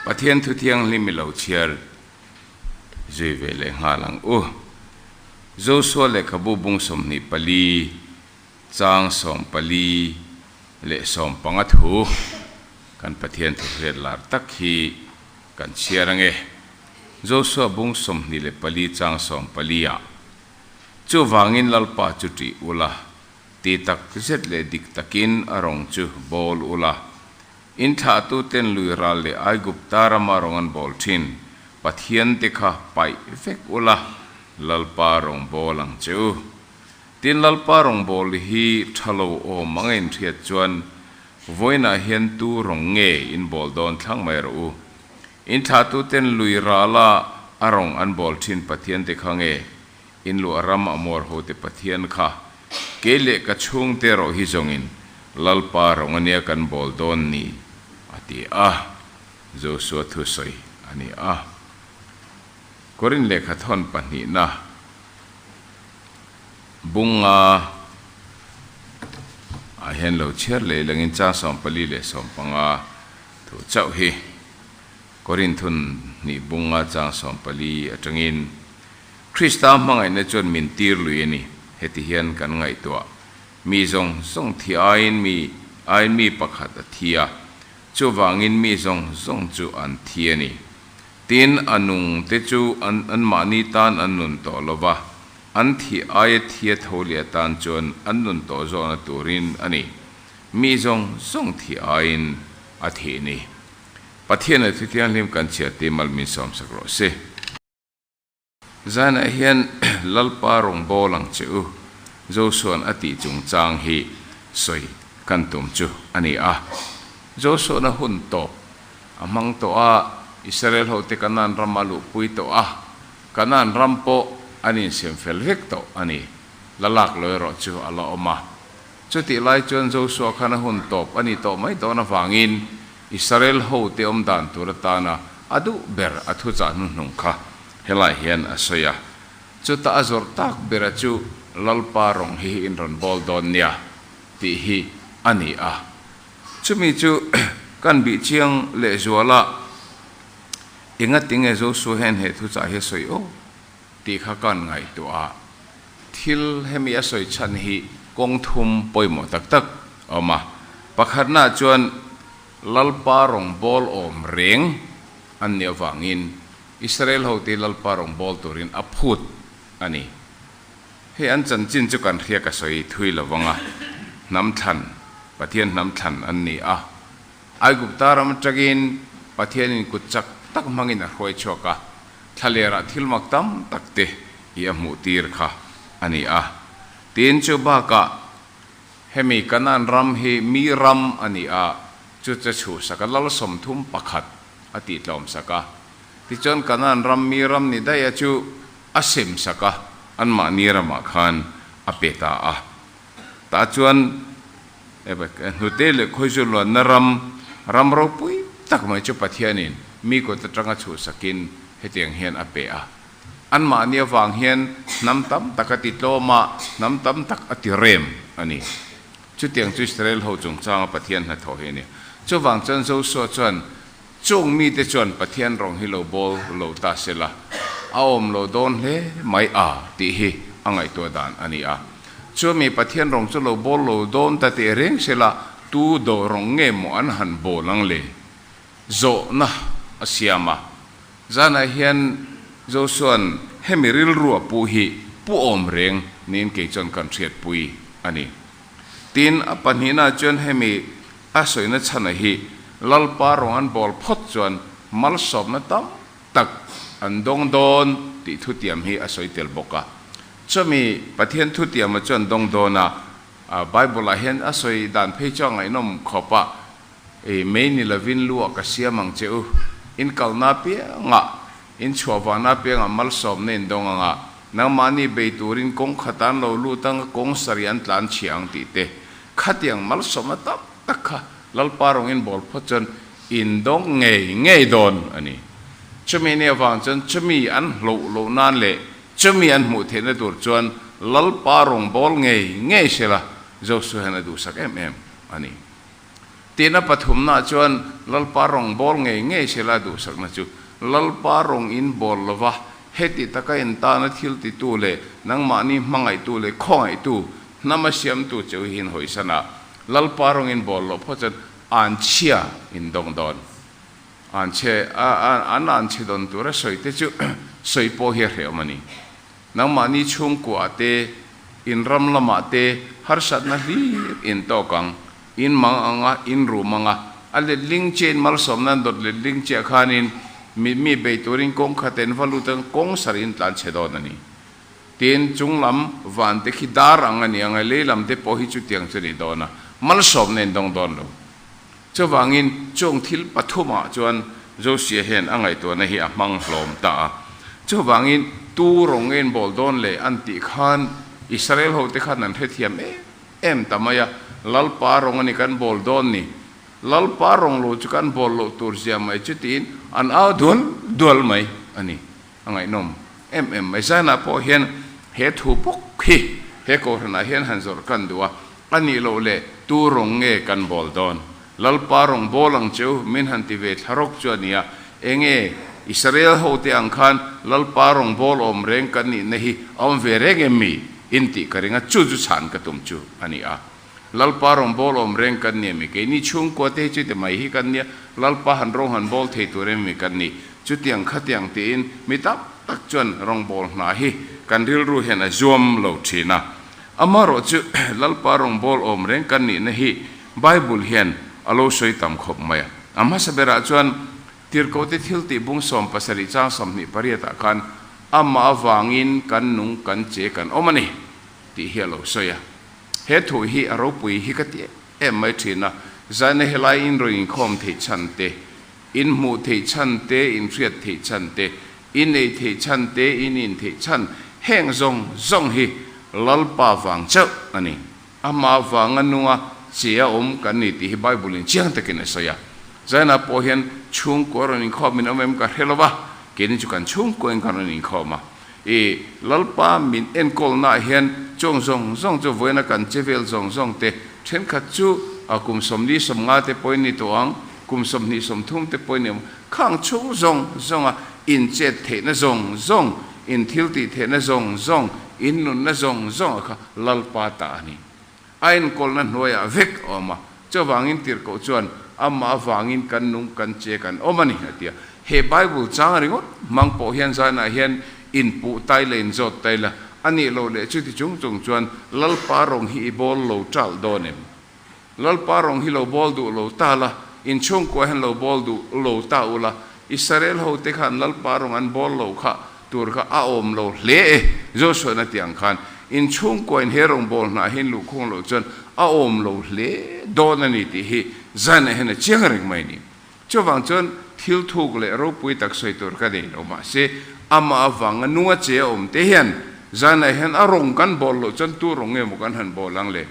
Pathian thu thianghlim i lo chhiar zui ve leh nghal ang u. Josua lehkhabu bung 24 chang 44 leh 15 thu kan Pathian thu hriat lar tak hi kan chhiar ange. Josua bung 24 chang 14 ah Chuvangin Lalpa chu ṭih ula, ti tak zet leh dik takin a rawng chu bawl ula. In thlahtuten lui ral leh Aigupta rama rawng an bawl ṭhin Pathiante kha paih vek ula, Lalpa rawng bawl ang che u. Tin, Lalpa rawng bawl hi ṭha lo awm anga inhriat chuan vawiinah hian tu rawng nge in bawl dawn thlang mai rawh u. In thlahtuten lui rala a rawng an bawl ṭhin Pathiante kha nge In luah ram a muar hote Pathian kha kei leh ka chhungte erawh hi zawngin Lalpa rawng ania kan bawl dawn ni, a ti a. Josua thusawi a ni a. Korin lehkha thawn pahnihna bunga ah hian lo chhiar leh langin chang 14 leh 15 thu chauh hi Korin thun hnih bunga chang 14 atangin Krista hmangaihna chuan min tir lui a ni. Heti hian kan ngaihtuah. Mi zawng zawng thi aiin mi aiin mi pakhat a thi a, chuvangin mi zawng zawng chu an thi a ni. Tin, a nung te chu an anmahni tan an nun tawh lo va, an thi aia thia tho leh atan chuan an nun tawh zawhna turin a ni. Mi zawng zawng thi aiin a thih ni. Pathian a thuthianghlim kan chhiar tih mal min sawmsak rawh se. Zanah hian Lalpa rawn bawl ang che u, Josua'n a tih chungchang hi sawi kan tum chu a ni a. Josua'n a hun tawp a hmang tawh a, Israel hote Kanaan ram a luhpui tawh a, Kanaan ram pawh an insiam fel vek tawh a ni. La lak lo erawh chu a la awm a. Chutih lai chuan Josua khan a hun tawp a ni tawh mai dawn avangin Israel hote awm dan tur atana a duh ber a thuchah hnuhnung kha helai hian a sawi a. Chuta a zawrh tak bera chu Lalpa rawng hi in rawn bawl dawn nia tih hi a ni a. Chumi chu kan bih chiang lehzuala engatinge Josua hian he thuchah hi a sawi aw tih kha kan ngaihtuah a. Thil hemi a sawi chhan hi kawng thum pawimawh tak tak a awm a. Pakhatnaah chuan Lalpa rawng bawl awm reng an nih avangin Israel hote Lalpa rawng bawl turin a phut a ni. Hei an chanchin chu kan hria ka sawi thui lo vang a, hnam thlan, Pathian hnam thlan an ni a. Aigupta ram atangin Pathianin kut chak tak hmangin a hruai chhuak a, thlalerah thil mak tam tak te hi a hmuh tir kha a ni a. Tin, chu bakah hemi Kanaan ram hi mi ram a ni a, chu che chhuhsak a lal 31 a tihtlawmsak a. Tichuan Kanaan ram mi ram ni daih a chu a semsak a, anmahni ramah khan a pe ta a. Tah chuan hnute leh khawizu luanna ram, ram ropui tak mai chu Pathianin mi kut atanga chhuhsakin hetiang hian a pe a. Anmahni avang hian hnam tam tak a ti tlawm a, hnam tam tak a ti rem a ni. Chutiang chu Israel ho chungchanga Pathian hnathawh hi a ni. Chuvang chuan Josua chuan chung mite chuan Pathian rawng hi lo bawl lo ta se la, a awm lo dawn hle mai a tih hi a ngaihtuah dan a ni a. Chumi Pathian rawng chu lo bawl lo dawn ta teh reng se la, tu dawh rawng nge maw an han bawl ang le? Zawhna a siam a. Zanah hian Josua'n hemi rilru a puh hi pu awm reng niin kei chuan kan hriatpui a ni. Tin, a pahnihnaah chuan hemi a sawina chhana hi Lalpa rawng an bawl phawt chuan malsawmna tam tak an dawng dawn tih thutiam hi a sawi tel bawk a. Chumi Pathian thutiama chuan dawng dawn a, Bible-ah hian a sawi dan phei chu a ngaihnawm khawp a, Ei mai ni lovin lu ah ka siam ang che u. In kalna apiangah, in chhuah vahna apiangah malsawmna in dawng ang a, nangmahni bei turin kawng khat an lo lut ang a, kawng sarih an tlan chhia ang tih te. Khatiang malsawmna tam tak kha Lalpa rawngin bawl phawt chuan in dawng ngei ngei dawn a ni. Chumi ni avang chuan chumi an hloh loh nan leh chumi an hmuh theihna tur chuan Lalpa rawng bawl ngei ngei sela Joshua hian a duhsak em em a ni. Tihna pathumnaah chuan Lalpa rawng bawl ngei ngei sela duhsakna chu Lalpa rawng in bawl lova heti taka in tana thil titu leh nangmahni hmangaihtu leh khawngaihtu hnama siamtu cheu hi in hawisan a, Lalpa rawng in bawl loh phawt chuan anchhia in dawng dawn. Anchhe an anchhe dawn tura sawi te chu sawi pawh hi a hrehawm a ni. Nangmahni chhungkuah te, in ram lamah te harsatna hlir in tawk ang, in mang ang a, in rum ang a, a letling che in malsawmna an dawt letling chiah khanin mi mi bei turin kawng khaten va lut ang kawng sarih in tlan chhe dawn a ni. Tin, chung lam van te khi dar ang a ni ang a, lei lam te pawh hi chutiang chu a ni dawn a, malsawmna in dawng dawn lo. Chuvangin chung thil pathumah chuan Josia hian a ngaihtuahna hi a hmang hlawm ta a. Chuvangin tu rawng nge in bawl dawn le an tih khan Israel hote khan an hrethiam em em ta mai a, Lalpa rawng a ni kan bawl dawn ni, Lalpa rawng lo chu kan bawl loh tur zia mai chu tiin an au dual dual mai a ni. A ngaihnawm em em mai. Zanah pawh hian he thu bawk hi he kohhranah hian han zawrh kan duh a, a nih loh leh tu rawng nge kan bawl dawn? Lalpa rawng bawl ang cheu min han ti ve thla rawk chu a ni a, enge Israel hote ang khan Lalpa rawng bawl awm reng kan nihna hi a awm ve reng em mi? In tih ka ring a, chu chu chhan ka tum chu a ni a. Lalpa rawng bawl awm reng kan ni ami? Keini chhungkua te hi chute mai hi kan nia, Lalpa han rawng han bawl thei tur em mi kan ni? Chutiang khatiang tiin mi tam tak chuan rawngbawl hna hi kan rilru hian a zuam lo thin a. Amaherawh chu Lalpa rawng bawl awm reng kan nihna hi Bible hian a lo sawi tam khawp mai a. A hmasa berah chuan Tirhkohte thiltih bung 17 chang 28 ah khan amah avangin kan nung kan che kan awm a ni tih hi a lo sawi a. He thu hi a ropui hi ka ti em mai thin a, zaina helai in rawn inkhawm theih chhan te, in hmuh theih chhan te, in hriat theih chhan te, in ei theih chhan te, in in theih chhan, heng zawng zawng hi Lalpa vang chauh a ni. Amah vanga nunga che a awm kan ni tih hi Bible in chiang takin a sawi a. Zaina pawh hian chhungkua rawn inkhawm in awm em ka hre lo va, keini chu kan chhungkua in kan rawn inkhawm a. I Lalpa min enkawlnaah hian chuang zawng zawng chu vawiina kan che vel zawng zawng te thenkhat chu kum 40 50 te pawhin ni tawh ang, kum 20 30 te pawhin ni awm, khang chhung zawng zawnga inchet theihna zawng zawng, in thil tih theihna zawng zawng, in nunna zawng zawnga kha Lalpa ta a ni. A enkawlna hnuaiah vek a awm a, chuvangin tirhkoh chuan amah avangin kan nung kan che kan awm a ni a ti a. He Bible chang ringawt hmang pawh hian zanah hian inpuh tai la inzawt tai la, a nih loh leh chuti chung chung chuan Lalpa rawng hi i bawl lo ṭalh dawn em? Lalpa rawng hi lo bawl duh lo ta la, inchhungkua hian lo bawl duh lo ta ula, Israel hote khan Lalpa rawng an bawl lo kha tur kha a awm lo hle e, Joshua-na tih ang khan inchhungkuain he rawngbâwl hnah hi luhkhung loh chuan a awm lo hle dawn a ni tih hi Zion-ah hian a chiang reng mai a ni. Chuvang chuan thil thuk leh ropui tak sawi tur ka nei lo, mahse amah avanga nunga che a awm te hian Zion-ah hian a rawng kan bawl loh chuan tu rawng nge maw kan han bawl ang le?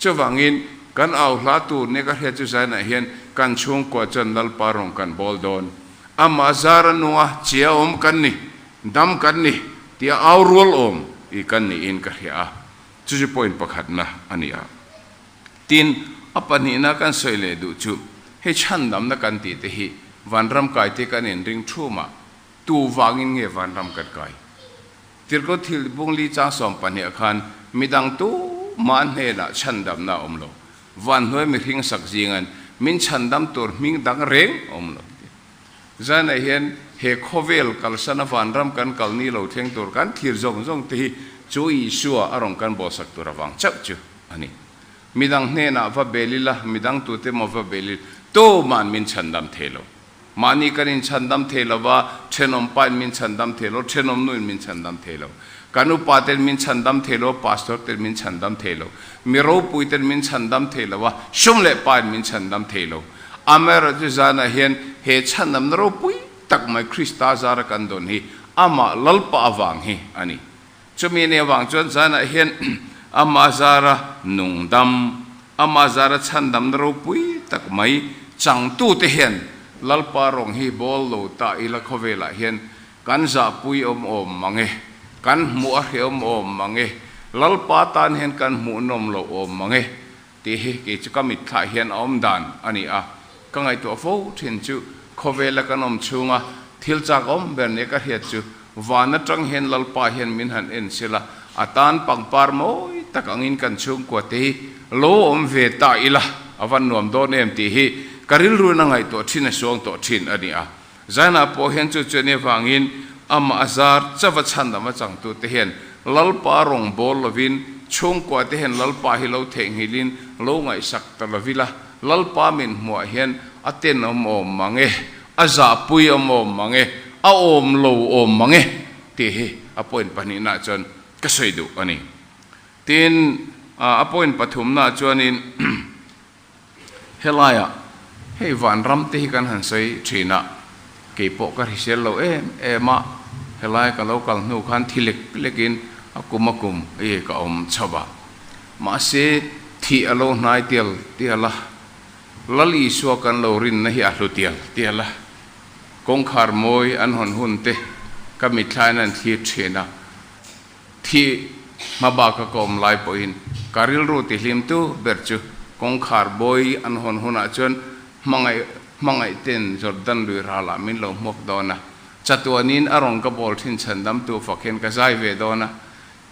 Chuvangin kan au hla tur nia ka hriat chu Zion-ah hian kan chhungkua chuan Lalpa rawng kan bawl dawn. Amah zara nunga chia awm kan ni, dam kan ni tia au rual awm i kan niin ka hria a, chu chu point pakhatna a ni a. Tin, a pahnihna kan sawi leh duh chu hei chhandamna kan tih te hi vanram kai te kan inring thum a, tu vangin nge vanram kan kai? Tirhkoh thil bungli chang 12 ah khan midang tumah hnenah chhandamna a awm lo. Vanhnuai mihring sak zingan min chhandam tur hming dang reng a awm lo ti. Zanah hian he khawvel kalsana vanram kan kal ni lo thleng tur kan thlir zawng zawng te hi chu Isua a rawn kan bawlsak tur avang chauh chu a ni. Midang hnenah va bel ila, midang tute maw va bel ila, tuman min chhandam thei lo. Mahni kan inchhandam thei lo va, thenawm pain min chhandam thei lo, thenawm nuin min chhandam thei lo. Kan upa ten min chhandam thei lo, pastor ten min chhandam thei lo, mi ropui ten min chhandam thei lo a, sum leh pain min chhandam thei lo. Amaherawhchu zanah hian he chhandamna ropui tak mai Krista zara kan dawn hi amah Lalpa avang hi a ni. Chumi ni avang chuan zanah hian amah zara nungdam, amah zara chhandamna ropui tak mai changtute hian Lalpa rawng hi bawl lo ta ila khawvelah hian kan zahpui awm awm mang e, kan hmuh a hreawm awm mang e, Lalpa tan hian kan hmuhnawm loh awm mang e tih hi kei chu ka mitthlah hian a awm dan a ni a. Ka ngaihtuah fo thin chu khawvela kan awm chhunga thil chak awm ber nia ka hriat chu van atang hian Lalpa hian min han en sela, a tan pangpar mawi tak angin kan chhungkua te hi lo awm ve ta ila a van nuam dawn em tih hi ka rilruin a ngaihtuah thin a suang tawh thin a ni a. Zainah pawh hian chu chuan avangin amah a zar chauva chhandam a changtute hian Lalpa rawngbâwl lovin chhungkuate hian Lalpa hi lo theihnghilhin lo ngaihsak ta lovila Lalpa min hmuah hian a tenawm awm mang e, a zahpui awm awm mang e, a awm lo awm mang e tih hi a point pahnihnaah chuan ka sawi duh a ni. Tin, a point pathumnaah chuanin Helaiah hei vanram te hi kan han sawi thin a, kei pawh ka hrisel lo em em a, helai ka lo kal hnu khan thi lek lekin a kum a kum i ka awm chho a. Mahse, thih a lo hnai tial tial a, Lal Isua kan lo rinna hi a hlu tial tial a, kawngkhar mawi an hawn hun te ka mithlain an thlir thin a, Thi hma baka ka awm lai pawhin ka rilru tihlimtu ber chu kawngkhar bawi an hawn hunah chuan hmangaih hmangaih ten Jordan lui ralah min lo hmuak dawn a. Chatuanin a rawn ka bawl thin chhandamtu fak hian ka zai ve dawn a.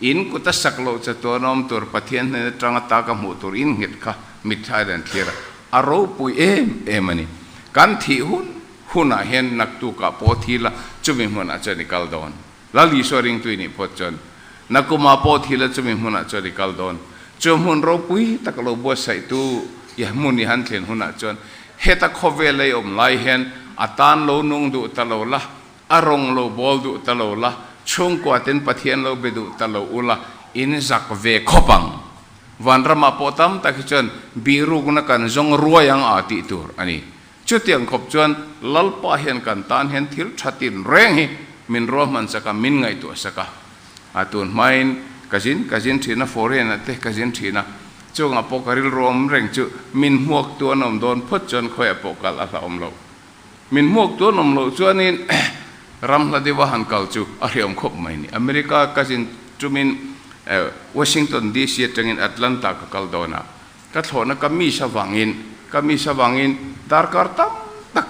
In kuta sak loh chatuan awm tur Pathian hnen atanga ta ka hmuh tur in nghet kha mitthla hian an thlir a, a ropui em em a ni. Kan thih hun hunah hian naktukah pawh thi la chumi hmunah chuan i kal dawn. Lal Isua ringtu i nih phawt chuan nakuma pawh thil a chumi hmunah chuan i kal dawn. Chu hmun ropui tak lo buatsaihtu i hmun i han thlen hunah chuan heta khawvel a i awm lai hian a tan lo nung duh ta lo la, a rawng lo bawl duh ta lo la, chhungkua ten Pathian lo be duh ta lo ula, in zak ve khawp ang. Vanramah pawh tam tak hi chuan bihrukna kan zawng ruai ang a tih tur a ni. Chutiang khawp chuan Lalpa hian kan tan hian thil tha tin reng hi min ruahman sak a, min ngaihtuah sak a. A tun hmain ka zin ka zin thin a, foreign ah te ka zin thin a, chungah pawh ka rilru awm reng chu min hmuaktu an awm dawn phawt chuan khawiah pawh kal a hlauhawm loh. Min hmuaktu an awm loh chuanin ram hla deuha han kal chu a hriawm khawp mai ni. America ka zin tumin Washington DC atangin Atlanta ka kal dawn a, Ka thlawhna ka miss avangin, ka miss avangin darkar tam tak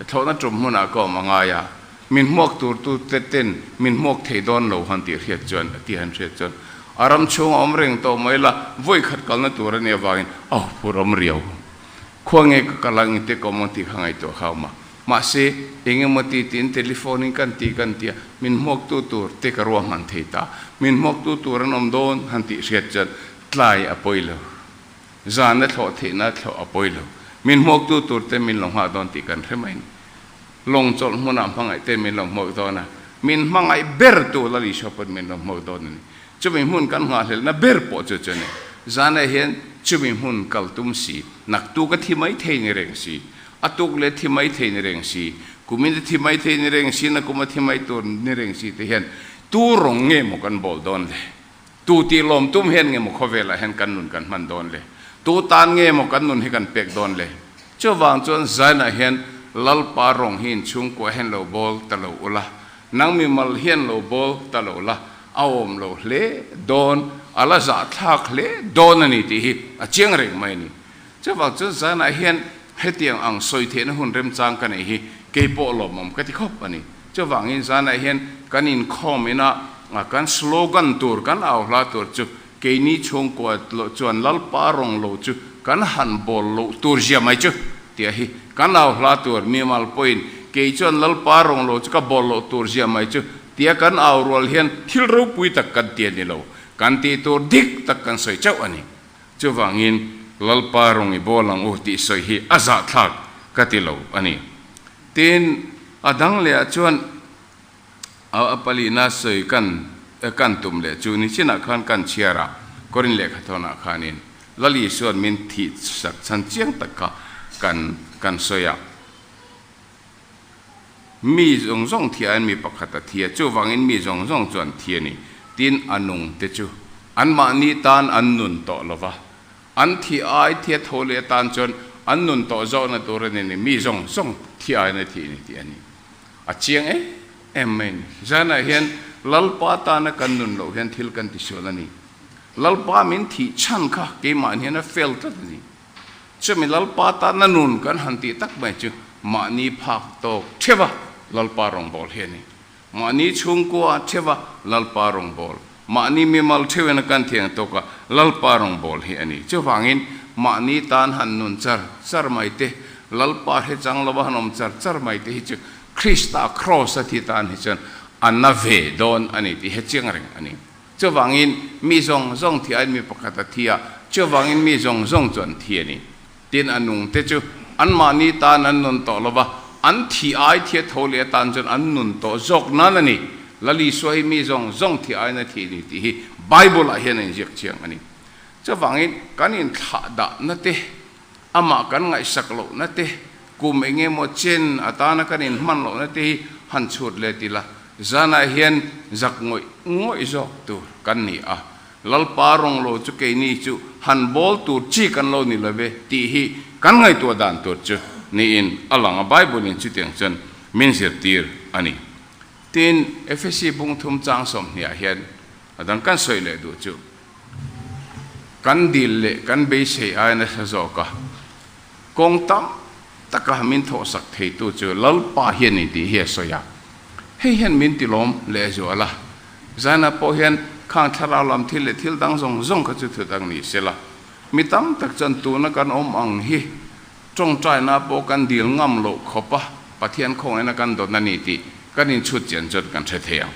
thlawhna tum hmunah ka awm a ngai a, min hmuak tur tu te ten min hmuak thei dawn lo han tih hriat chuan, tih han hriat chuan a ram chhung a awm reng tawh mai la, vawi khat kalna tur a nih avangin a huphur awm riau. Khua nge ka kal ang engte ka awm ang tih kha ngaihtuah kha a awm a. Mahse, eng emaw ti tiin telephone in kan ti kan ti a, min hmuaktu tur te ka ruahman thei ta, min hmuaktu tur an awm dawn han tih hriat chuan Tlai a pawi lo. Zan a thlawh theihna thlawh a pawi lo. Min hmuaktu tur te min lo nghah dawn tih kan hre mai ni. Lawng chawlh hmunah hmangaih te min lo hmuak dawn a, min hmangaih ber tu Lal Isua pawn min lo hmuak dawn a ni. Chumi hmun kan nghahhlelhna ber pawh chu chu a ni. Zanah hian chumi hmun kal tum si, naktuk a thi mai thei ni reng si, a tuk leh thi mai thei ni reng si, kumin a thi mai thei ni reng si, nakum a thi mai tur ni reng si te hian tu rawng nge maw kan bawl dawn le? Tu tih lawm tum hian nge maw khawvelah hian kan nun kan hman dawn le? Tu tan nge maw kan nun hi kan pek dawn le? Chuvang chuan Zainah hian Lalpa rawng hi inchhungkua hian lo bawl ta lo ula, nang mimal hian lo bawl ta lo la, a awm lo hle dawn, a la zahthlak hle dawn a ni tih hi a chiang reng mai a ni. Chuvang chuan Zainah hian hetiang ang sawi theihna hun remchang ka nei hi keipawh lawmawm ka ti khawp a ni. Chuvangin zanah hian kan inkhawm ina kan slogan tur, kan au hla tur chu keini chhungkua chuan Lalpa rawng lo chu kan han bawl loh tur zia mai chu tia hi kan au hla tur mimal pawhin kei chuan Lalpa rawng lo chu ka bawl loh tur zia mai chu tia kan au rual hian thil ropui tak kan ti a ni lo, kan tih tur dik tak kan sawi chauh a ni. Chuvangin Lalpa rawng i bawl ang u tih sawi hi a zahthlak ka ti lo a ni. Tin, a dang lehah chuan a palina sawi kan kan tum leh chu nichinah khan kan chhiar a, Korin lehkhathawnah khanin Lal Isua'n min thih sak chhan chiang tak kha kan kan sawi a. Mi zawng zawng thiahin mi pakhat a thi a, chuvangin mi zawng zawng chu an thi a ni. Tin, a nung te chu anmahni tan an nun tawh lo va, An thi ai thia tho leh atan chuan an nun tawh zawhna tur a ni ni, mi zawng zawng thi aiin a thih ni tih a ni. A chiang em em mai a ni. Zanah hian Lalpa tana kan nun loh hian thil kan tisual a ni. Lalpa min thih chhan kha keimah hian a fel tlat a ni. Chumi Lalpa tana nun kan han tih tak mai chu mahni phak tawk theuha Lalpa rawngbâwl hi a ni. Mahni chhungkua theuha Lalpa rawngbâwl, mahni mimal theuhin a kan thiang tawka Lalpa rawngbâwl hi a ni. Chuvangin mahni tan han nun char char mai te, Lalpa hre chang lova han awm char char mai te hi chu Krista kraws a thi tan hi chuan a na ve dawn a ni tih hi a chiang reng a ni. Chuvangin mi zawng zawng thi aiin mi pakhat a thi a, chuvangin mi zawng zawng chu an thi a ni. Tin, a nungte chu anmahni tan an nun tawh lo va, an thi ai thia tho leh atan chuan an nun tawh zawk nan a ni. Lal Isua hi mi zawng zawng thi aiin a thi a ni tih hi Bible-ah hian a inziak chiang a ni. Chuvangin kan inthlah dahna te, amah kan ngaihsak lohna te, kum eng emaw chen atana kan inhman lohna te hi han chhut let ila, zanah hian zak ngawih ngawih zawk tur kan ni a. Lalpa rawng lo chu keini chu han bawl tur chi kan lo ni love tih hi kan ngaihtuah dan tur chu niin a lang a, Bible in chutiang chuan min zirtir a ni. Tin, Efesi bung thum chang 20 ah hian a dang kan sawi leh duh chu kan dil leh kan beisei aia nasa zawk a, kawng tam taka min thawhsak theitu chu Lalpa hi a ni tih hi a sawi a, hei hian min tilawm lehzual a. Zaina pawh hian khang thlarau lam thil leh thil dang zawng zawng kha chu thu dang ni se la, mi tam tak chuan tuna kan awm ang hi tawngtaina pawh kan dil ngam loh khawp a, Pathian khawngaihna kan dawt a ni tih kan inchhut chian chuan kan hre thei ang.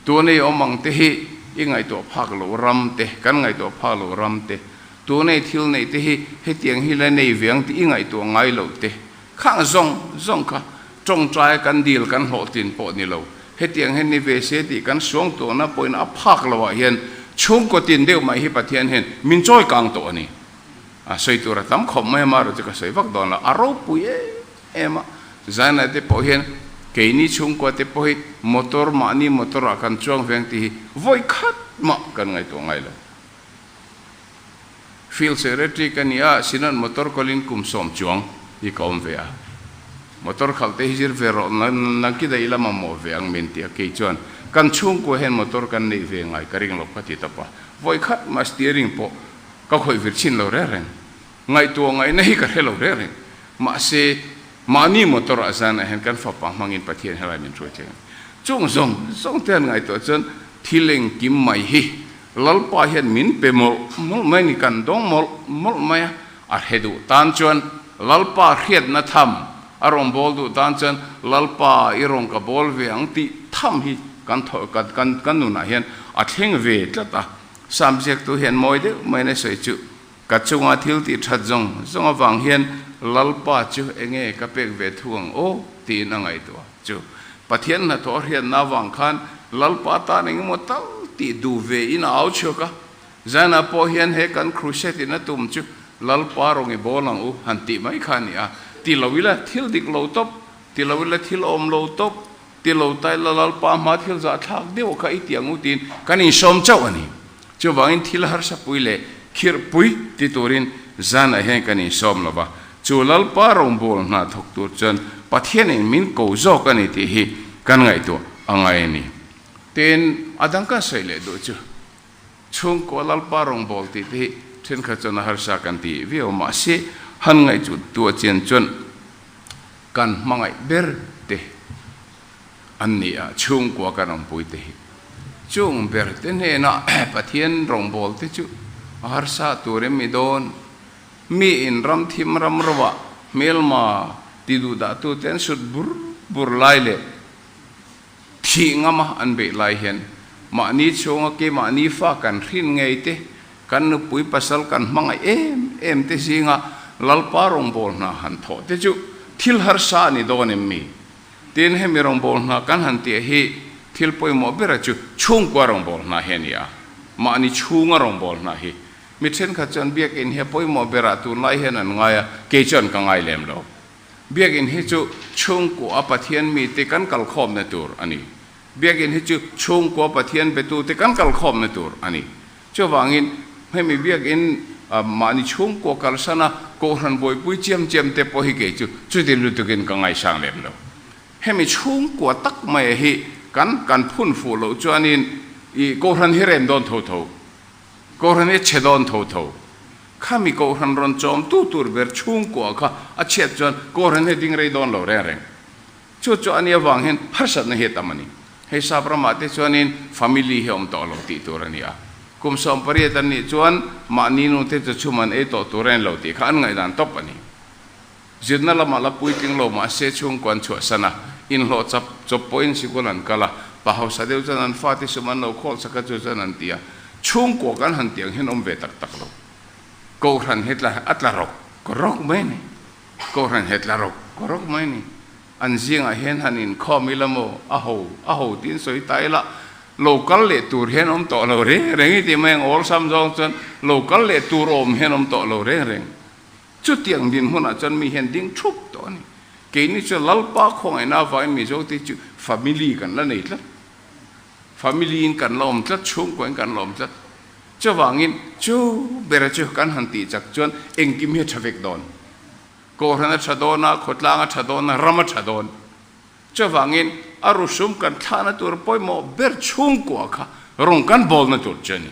Tuna i awm ang te hi i ngaihtuah phak loh ram te, kan ngaihtuah phak loh ram te, tuna i thil neih te hi hetiang hi la nei ve ang tih i ngaihtuah ngai loh te, khang zawng zawng kha tawngtai kan dil kan hlawhtlin pawh ni lo. Hetiang hian ni ve se tih kan suang tuahna pawhin a phak loh ah hian chhungkaw tin deuh mai hi Pathian hian min chawi kang tawh a ni. A sawi tur a tam khawp mai a, amaherawhchu ka sawi vak dawn lo. A ropui em em a, Zaina te pawh hian keini chhungkua te pawh hi motor mahni motor ah kan chuang veng tih hi vawi khat mah kan ngaihtuah ngai lo. Field Secretary ka ni a, Synod motor kawlin kum 10 chuang hi ka awm ve a. Motor khalh te hi zir ve rawh, nang ki daih ila mamawh ve ang min ti a, kei chuan kan chhungkua hian motor kan neih ve ngai ka ring lo ka ti tawp a. Vawi khat mah steering pawh ka khawih vir chhin lo reng reng. Ngaihtuah ngaihna hi ka hre lo reng reng. Mahse, mahni motor ah zanah hian kan fapa hmangin Pathian helai min hruai thei ang. Chung zawng zawng te han ngaihtuah chuan thil engkim mai hi Lalpa hian min pe mawlh mawlh mai a ni, kan dawng mawlh mawlh mai a, a hre duh tan chuan Lalpa hriatna tham a rawn bawl duh tan chuan Lalpa i rawn ka bawl ve ang tih tham hi kan thaw kan kan kan nunah hian a thleng ve tlat a. Sam ziaktu hian mawi deuh maiin a sawi chu, Ka chunga thil tih that zawng zawng avang hian Lalpa chu enge ka pek ve thu ang aw? tiin a ngaihtuah chu. Pathian hnathawh a hriatna avang khan Lalpa tan engemaw tal tih duh ve in a au chhuak a. Zanah pawh hian he kan crusade in a tum chu Lalpa rawng i bawl ang u han tih mai kha a ni a. Ti lo ila thil dik lo tawp, ti lo ila thil awm lo tawp, ti lo ta ila Lalpa hma thil zahthlak deuh kha i ti ang u tiin kan insawm chauh a ni. Chuvangin thil harsa pui leh khirh pui ti turin zanah hian kan insawm lo va, chu Lalpa rawngbâwl hna thawk tur chuan Pathianin min ko zawk a ni tih hi kan ngaihtuah a ngai a ni. Tin, a dang kan sawi leh duh chu chhungkaw Lalpa rawngbâwl tih te hi thenkhat chuan a harsa kan ti viau a, mahse han ngaihtuah chian chuan kan hmangaih ber te an ni a, chhungkua kan awmpui te hi. Chung ber te hnenah Pathian rawngbâwl te chu a harsa tur em mi dawn? Mi in ram thim ram ro ah hmelma ti duh dah tu te an sut bur bur lai leh thih ngam a an beih lai hian mahni chhunga keimahni fa kan hrin ngei te, kan nupui pasal kan hmangaih em em te zinga Lalpa rawngbâwl hna han thawh te chu thil harsa a ni dawn em mi? Tin, hemi rawngbâwl hna kan han tih hi thil pawimawh bera chu chhungkua rawngbâwl hna hi a ni a, mahni chhunga rawngbâwl hna hi. Mi thenkhat chuan biakinn hi a pawimawh berah tunlai hian an ngai a, kei chuan ka ngai lem lo. Biakinn hi chu chhungkua Pathian mite kan kalkhawmna tur a ni. Biakinn hi chu chhungkua Pathian betute kan kalkhawmna tur a ni. Chuvangin, hemi biakinn mahni chhungkua kalsana Kohhran buaipui chiam chiam te pawh hi kei chu chuti lutukin ka ngaisang lem lo. Hemi chhungkua tak mai hi kan kan phun fuh loh chuanin i Kohhran hi rem dawn tho tho, Kohhran hi chhe dawn tho tho. Khami Kohhran rawn chawmtu tur ber chhungkua kha a chhiat chuan Kohhran hi a ding rei dawn lo reng reng. Chu chu a nih avang hian harsatna hi a tam a ni. Hei sap ramah te chuanin family hi a awm tawh lo tih tur a ni a. Kum 18 an nih chuan mahni nu te chu chhum an ei tawh tur a ni lo tih kha an ngaihdan tawp a ni. Zirna lamah la puitling lo mahse chhungkua an chhuahsan a, inhlawh chap chawp pawhin sikul an kal a, pa hausa deuh chuan an fate sum an lo khawl sak a chu chuan an ti a, chhungkua kan han tih ang hian awm ve tak tak lo. Kohhran hi tla a tla rawk rawk mai a ni. Kohhran hi tla rawk rawk mai a ni. An zingah hian han inkhawm ila maw a ho a ho tiin sawi ta ila lo kal leh tur hian awm tawh lo reng reng i tih mai ang awlsam zawng chuan lo kal leh tur awm hian awm tawh lo reng reng. Chutiang dinhmunah chuan mi hian ding thup tawh a ni. Keini chu Lalpa khawngaihna avangin Mizote chu family kan la nei tlat. Family in kan la awm tlat, chhungkua in kan la awm tlat. Chuvangin chu bera chu kan han tih chak chuan engkim hi a tha vek dawn. Kohhran a tha dawn a, khawtlang a tha dawn a, ram a tha dawn. Chuvangin a rusum kan thlahna tur pawimawh ber chhungkua kha rawng kan bawlna tur chu a ni.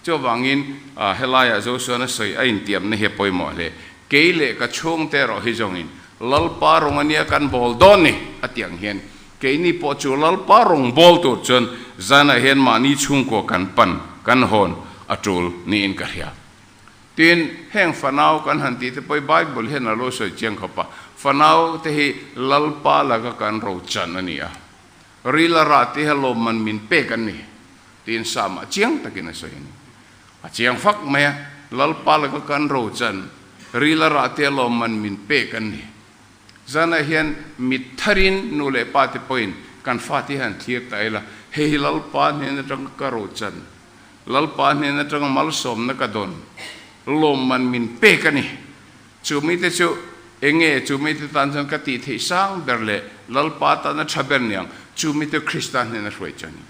Chuvangin helaiah Joshua-na sawi a intiamna hi a pawimawh hle. Kei leh ka chhungte erawh hi zawngin Lalpa rawng a nia kan bawl dawn ni a tih ang hian keini pawh chu Lalpa rawng bawl tur chuan zanah hian mahni chhungkua kan pan kan hawn a tul niin ka hria. Tin, heng fanau kan han tih te pawh hi Bible hian a lo sawi chiang khawp a, fanau te hi Lalpa laka kan rochan a ni a, rila rah te hi a lawmman min pek an ni. Tiin Sam-ah chiang takin a sawi a ni. A chiang fak mai a, Lalpa laka kan rochan, rila rah te lawmman min pek an ni. Zanah hian mit tharin nu leh pa te pawhin kan fate hi han thlir ta ila, hei hi Lalpa hnen atanga ka rochan, Lalpa hnen atanga malsawmna ka dawn, lawmman min pek a ni. Chu mite chu eng nge chu mite tan chuan ka tih theih sang ber leh Lalpa tana tha ber niang, chu mite Krista hnena hruai chu a ni.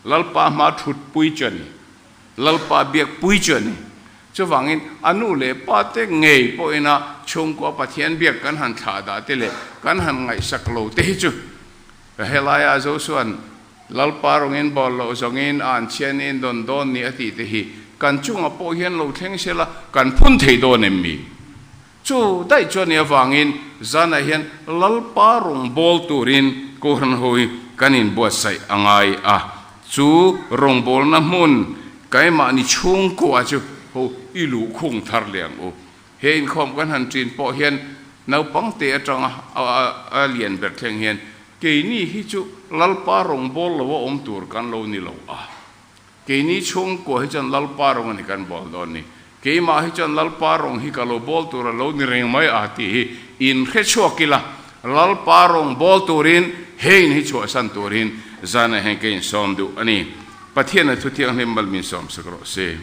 Lalpa hma thut pui chu a ni. Lalpa biak pui chu a ni. Chuvangin a nu leh pa te ngei pawhina chhungkua Pathian biak kan han thlah dah te leh kan han ngaihsak lo te hi chu helaia Josua'n Lalpa rawngin bawl loh zawngin a an chhianin dawn dawn ni a tih te hi kan chungah pawh hian lo thleng sela kan phun thei dawn em mi? Chu daih chuan i avangin zanah hian Lalpa rawngbâwl turin Kohhran ho hi kan inbuatsaih a ngai a. Chu rawngbâwlna hmun keimahni chhungkua chu ho i luhkhung thar leh ang u. He inkhawm kan han ṭin pawh hian naupangte aṭanga a lian ber thleng hian keini hi chu Lalpa rawngbâwl lo a awm tur kan lo ni lo a. Keini chhungkua hi chuan Lalpa rawng a ni kan bawl dawn ni. Keimah hi chuan Lalpa rawng hi ka lo bawl tur a lo ni reng mai a tih hi in hre chhuak ila, Lalpa rawng bawl turin he in hi chhuahsan turin zanah hian ka insawm duh a ni. Pathian a thuthianghlim mal min sawmsak rawh se.